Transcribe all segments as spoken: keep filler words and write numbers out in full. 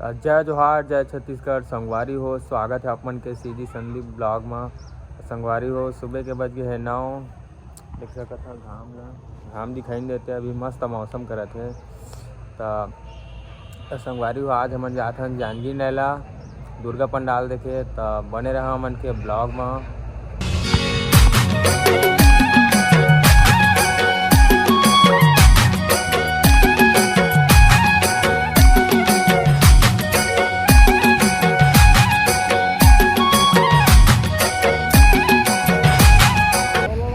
त जय जोहार, जय छत्तीसगढ़। संगवारी हो, स्वागत है आप मन के सीजी संदीप ब्लॉग म। संगवारी हो, सुबह के बज गए है नौ। देख सकत हव घाम ला, घाम दिखाई नहीं देते, अभी मस्त मौसम करत है। त त संगवारी हो, आज हमन जात हन जानकी नैला दुर्गा पंडाल देखे। त बने रहा हमन के ब्लॉग म।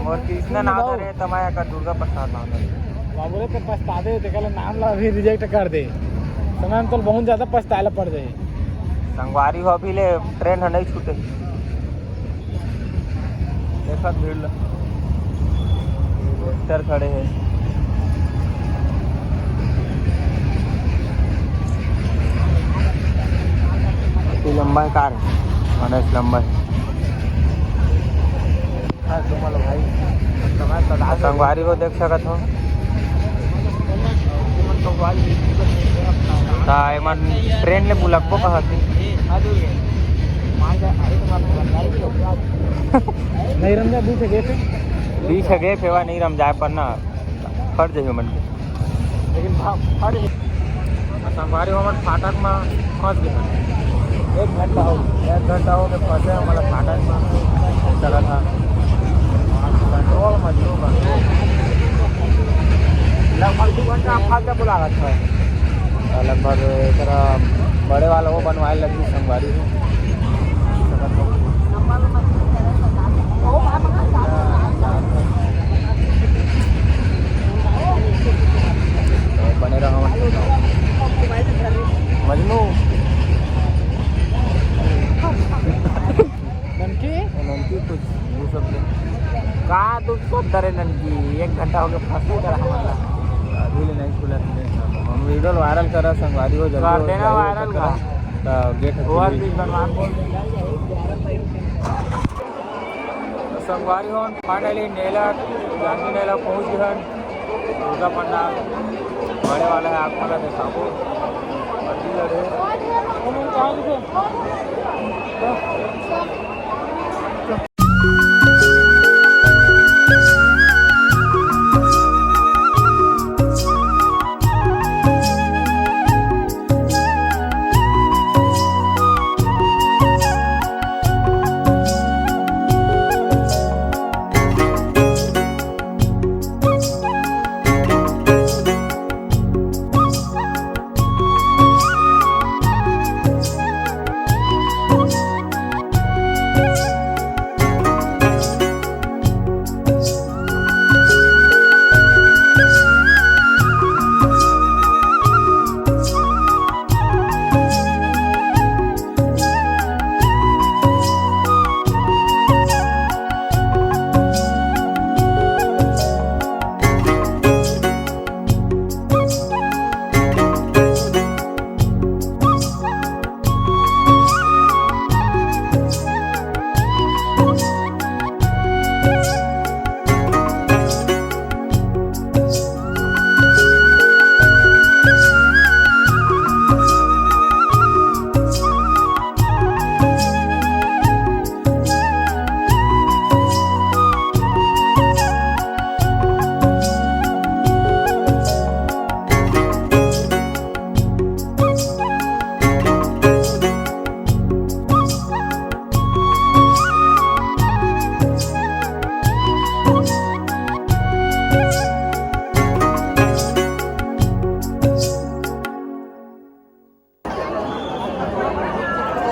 मोर कृष्णा नाव धरे, त मैं एकर दुर्गा प्रसाद नाव धरे। बाबू रे, ते पछतादे, तेकर ले नाम ला अभी रिजेक्ट कर दे। समय में तो बहुत ज्यादा पछताए ला पड़ जाही। संगवारी हो, अभी ले ट्रेन ह नहीं छूटे। देखत भीड़ ला, ट्रैक्टर खड़े है। ये लंबा है कार, मानस लंबा है। संगवारी हो देख सकत हो। त एमन ट्रेन ले बुलकबो कहत हे। नहीं रमजा, बीच गए थे। बीच गए फेवा नहीं रमजाए पर ना, फट जाही मन के। लेकिन भा-, फट जाही। आ संगवारी हो, हमन फाटक म फंस गए हन। एक घंटा हो, एक घंटा हो के फंसे हमन ला फाटक म। चलत हा। कंट्रोल मजनू बा। लगभग दू घंटा हम फंस के बुला रखा है। लगभग एकरा बड़े वाला वो बनवाए लगी संगवारी हो। बने रहो मजनू। ननकी? ननकी कुछ दू शब्द। का दू शब्द रे ननकी? एक घंटा हो गया फंसे कर हमारा। अभी ले नहीं खुला। हम वीडियो वायरल करा संगवारी हो, जल्दी कर हो, देना जल्दी वायरल करा। का? तो गेट ओवर ब्रिज बनवा बोल। तो संगवारी हो, finally नेला, जानकी नेला पहुंच गए हन। दुर्गा पंडाल बड़े वाला है, आप मन ला देखाबो। मंदिर लगे।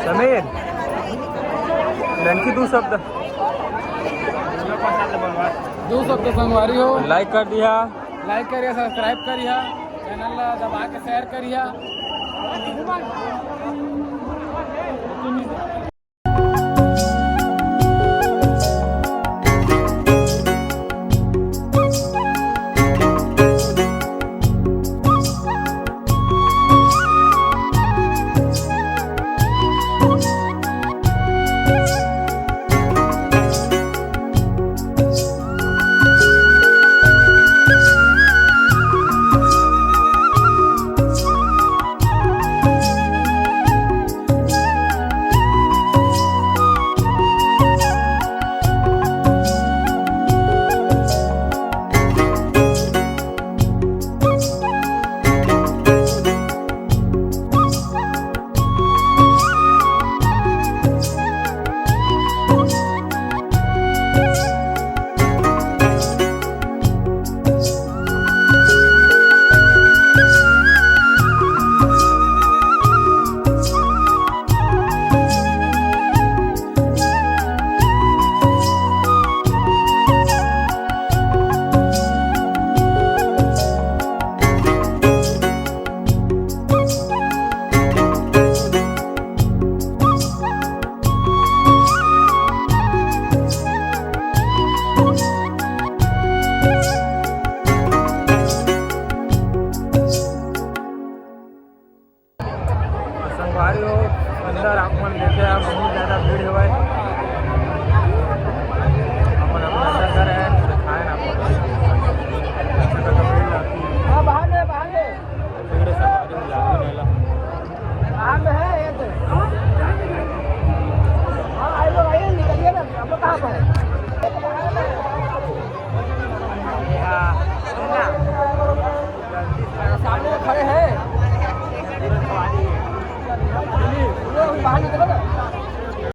समीर, ननकी दू शब्द। दू शब्द संगवारी हो। Like कर दिया। Like करिया, subscribe करिया, channel ला दबा के share करिया। भाई हो, अंदर आप मन देखे हैं, बहुत ज्यादा भीड़ है भाई।